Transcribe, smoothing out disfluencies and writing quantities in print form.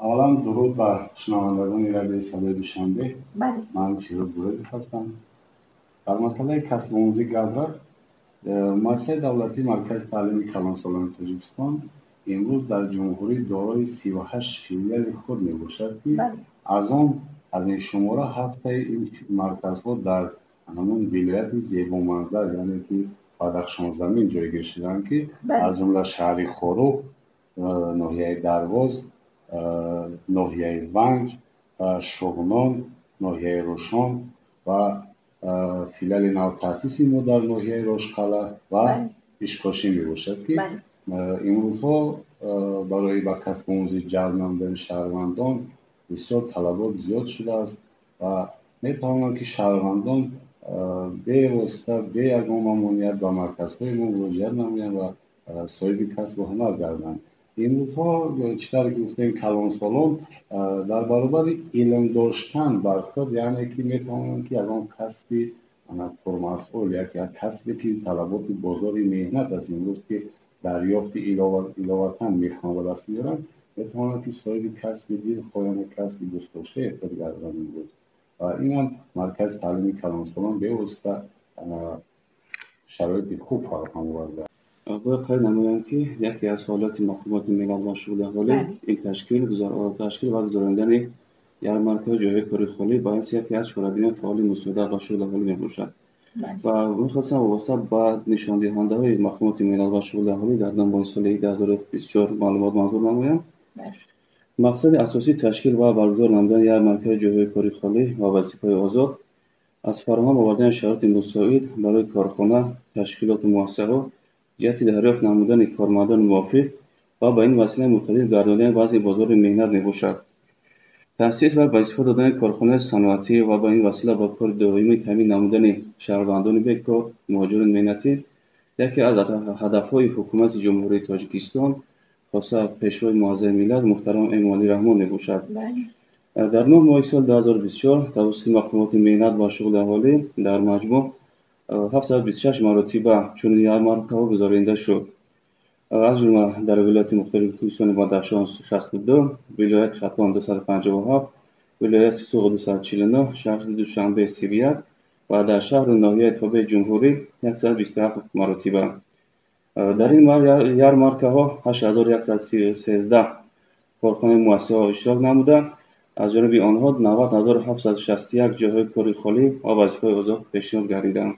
Аввалан, дуруд ба шунавандагони Радиои Садои Душанбе. Ман Фирӯз Бурезов ҳастам. Дар масъалаи касбомӯзӣ гап рафт. Муассисаи давлатии Маркази таълими калонсолони Тоҷикистон имрӯз дар ҷумҳурӣ дорои 38 филиали худ мебошад, ки аз ин шумора ҳафтаи ин марказҳо дар ҳамон вилояти зебоманзар, яъне ки Бадахшонзамин, ҷойгир шуданд, ки аз ҷумла шаҳри Хоруғ, ноҳияи Дарвоз, ноҳияи Ванҷ, Шуғнон, ноҳияи Рӯшон ва филиали навтаъсиси мо дар ноҳияи Рошқалъа ва Ишкошим мебошад, ки имрӯзҳо барои ба касбомӯзӣ ҷалб намудани шаҳрвандон бисёр талабот зиёд шудааст ва метавонанд, ки шаҳрвандон бевосита, бе ягон мамоният ба марказҳои мо муроҷиат намоянд ва соҳиби касбу ҳунар гарданд. Имрӯзҳо, чӣ тавре ки гуфтем, калонсолон дар баробари илм доштан бар худ, яъне ки метавонанд, ки ягон касби пурмасъул, як касбе, ки талаботи бозори меҳнат аст имрӯз, ки дарёфти иловатан мехоҳанд, ба даст меоранд, метавонанд, ки соҳиби касби дилхоҳ, яъне касби дӯстдоштаи худ гарданд имрӯз. Ва инам Маркази таълими калонсолон бевосита шароити хуб фароҳам овардааст. Бояд қайд намоям, ки яке аз фаъолияти мақомоти меҳнат ва шуғли аҳолӣ ин ташкил ва гузаронидани ярмаркаи ҷойҳои кори холӣ ба ҳайси яке аз чорабиниҳои фаъоли мусоидат ба шуғли аҳолӣ мебошад. Ва мехостам вобаста ба нишондиҳандаҳои мақомоти меҳнат ва шуғли аҳолӣ дар 9 моҳи соли 2024 маълумот манзур намоям. Мақсади асосии ташкил ва баргузор намудани ярмаркаи ҷойҳои кори холӣ ва вазифаҳои озод аз фароҳам овардани шароити мусоид барои корхона, ташкилоту муассисаҳо ҷиҳати дарёфт намудани кормандони мувофиқ ва ба ин васила муттадил гардонидани вазъи бозори меҳнат мебошад. Таъсис ва ба истифода додани корхонаи саноатӣ ва ба ин васила ба кори доимӣ таъмин намудани шаҳрвандони бекор, муҳоҷирони меҳнатӣ яке аз ҳадафҳои Ҳукумати Ҷумҳурии Тоҷикистон, хоса Пешвои муаззами миллат муҳтарам Эмомалӣ Раҳмон мебошад. Дар 9 моҳи соли 2024 тавассути мақомоти меҳнат ва шуғли аҳолӣ дар маҷмӯъ 726 маротиба чунин ярмаркаҳо гузаронида шуд. Аз ҷумла дар вилояти мухтори Кӯҳистони Бадахшон 62, вилояти Хатлон 257, вилояти Суғд 249, шаҳри Душанбе 31 ва дар шаҳру ноҳияи тобеи ҷумҳурӣ 127 маротиба. Дар ин ярмаркаҳо 8113 корхонаи муассисаҳо иштирок намуда, аз ҷониби онҳо 90 761 ҷойҳои кори холӣ ва вазифаҳои озод пешниҳод гардиданд.